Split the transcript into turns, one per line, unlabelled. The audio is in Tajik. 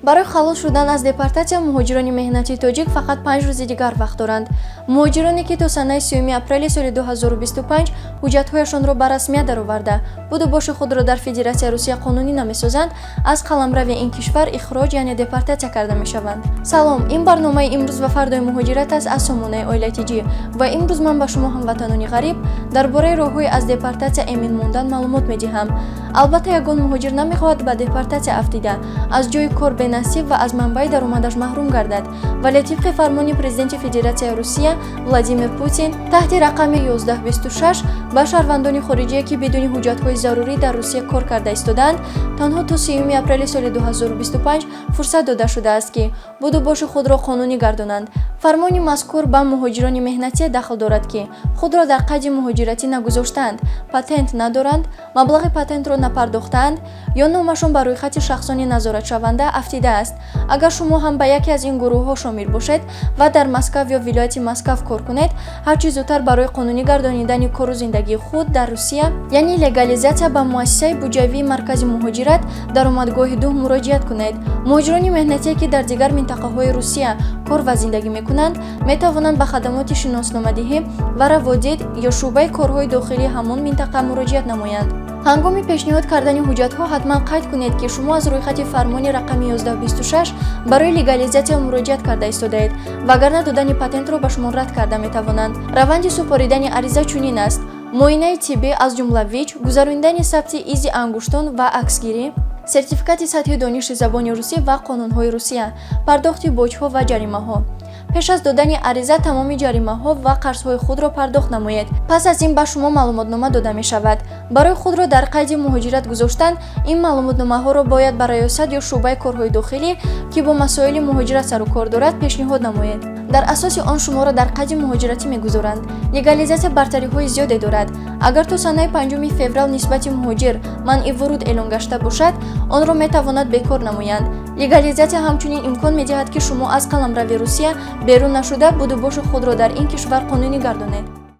Барои халос шудан аз депортатсия муҳоҷирони меҳнатии тоҷик фақат 5 рӯзи дигар вақт доранд. Муҳоҷироне, ки то санаи 30 апрели соли 2025 ҳуҷҷатҳояшонро ба расмият дароварда, будубоши худро дар Федератсияи Русия қонунӣ намесозанд, аз қаламрави ин кишвар ихроҷ, яъне депортатсия карда мешаванд. Салом, ин барномаи «Имрӯз ва фардои муҳоҷират» аст аз сомонаи Оила Тҷ ва имрӯз ман ба шумо, ҳамватанони ғариб, дар бораи роҳҳои аз депортатсия эмин мондан маълумот медиҳам. Албатта, ягон муҳоҷир намехоҳад ба депортатсия афтида, аз ҷои кор бенасиб ва аз манбаи даромадаш маҳрум гардад. Вале тибқи фармони президенти Федератсияи Русия Владимир Путин таҳти рақами 1126 ба шаҳрвандони хориҷие, ки бидуни ҳуҷҷатҳои зарурӣ дар Русия кор карда истодаанд, танҳо то 30 апрели соли 2025 фурсат дода шудааст, ки будубоши худро қонунӣ гардонанд. Фармони мазкур ба муҳоҷирони меҳнатие дахл дорад, ки худро дар қайди муҳоҷиратӣ нагузоштаанд, патент надоранд, маблағи патентро напардохтаанд ё номашон ба рӯйхати шахсони назоратшаванда афтидааст. Агар шумо ҳам ба яке аз ин гурӯҳҳо шомил бошед ва дар Москав ё вилояти Москав кор кунед, ҳарчи зудтар барои қонунӣ гардонидани кору зиндагии худ дар Русия, яъне легализатсия, ба муассисаи буҷавии Маркази муҳоҷират дар омадгоҳи ду муроҷиат кунед. Муҳоҷирони меҳнатие, ки дар дигар минтақаҳои Русия кор ва зиндагӣ мекунанд, метавонанд ба хадамоти шиносномадиҳӣ ва раводид ё шӯъбаи корҳои дохилии ҳамон минтақа муроҷиат намоянд. Ҳангоми пешниҳод кардани ҳуҷҷатҳо ҳатман қайд кунед, ки шумо аз рӯйхати фармони рақами 1126 барои легализатсия муроҷиат карда истодаед, вагарна додани патентро ба шумо рад карда метавонанд. Раванди супоридани ариза чунин аст: муоинаи тиббӣ, аз ҷумла ВИЧ, гузаронидани сабти изи ангуштон ва аксгирӣ, сертификати сатҳи дониши забони русӣ ва қонунҳои Русия, пардохти боҷҳо ва ҷаримаҳо. Пеш аз додани ариза тамоми ҷаримаҳо ва қарзҳои худро пардохт намоед. Пас аз ин ба шумо маълумотнома дода мешавад. Барои худро дар қайди муҳоҷират гузоштан ин маълумотномаҳоро бояд ба раёсат ё шӯъбаи корҳои дохилӣ, ки бо масоили муҳоҷират сару кор дорад, пешниҳод намоед. Дар асоси он шуморо дар қайди муҳоҷиратӣ мегузоранд. Легализатсия бартариҳои зиёде дорад. Агар то санаи 5 феврал нисбати муҳоҷир манъи вуруд эълон гашта бошад, онро метавонад бекор намоянд. Легализатсия ҳамчунин имкон медиҳад, ки шумо аз қаламрави Русия берун нашуда, будубоши худро дар ин кишвар қонунӣ гардонед.